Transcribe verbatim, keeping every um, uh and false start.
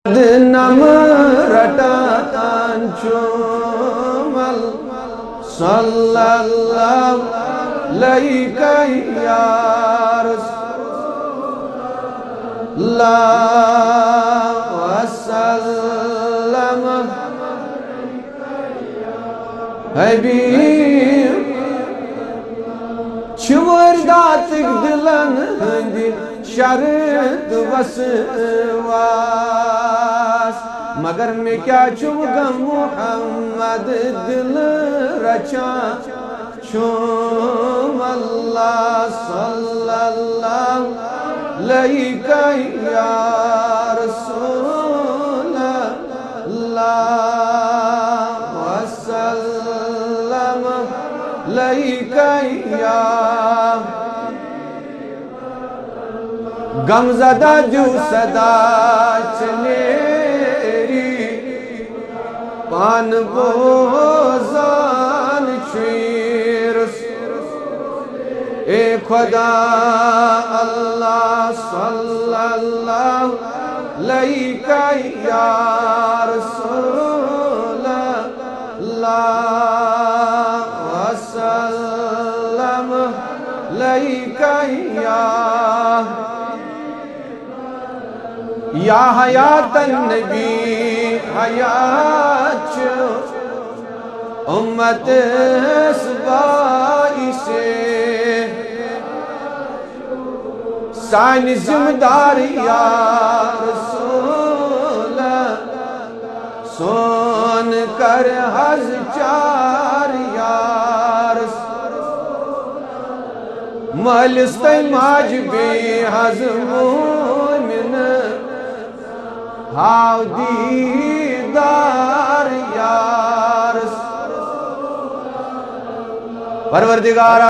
نم رٹان چھُم ال-، صلی اللہ علیک یا رسول اللہ وسلم۔ حبیب چھِ وٲرۍ داتٕکۍ دِلن ہٕنٛدۍ شرط وسواس، مگر مےٚ کیٛاہ چھُم غم محمد دِل رچان چھُم اللہ صلی اللہ علیک یا رسول اللہ وسلم علیک یا غم زدہ دیو صدا چلیری پان بوزان چھُے رس۔ اے خدا اللہ صلی اللہ علیک یا رسول اللہ وسلم علیک یا یا حیات النبی حیات چھُ امت اس باعث سانہِ ذمہ دار یا رسول سون کر حض چار یا رسول مٲلِس تہٕ ماجہِ بیٚیہِ حض مومن ہاو دیدار یا رسول پروردگارا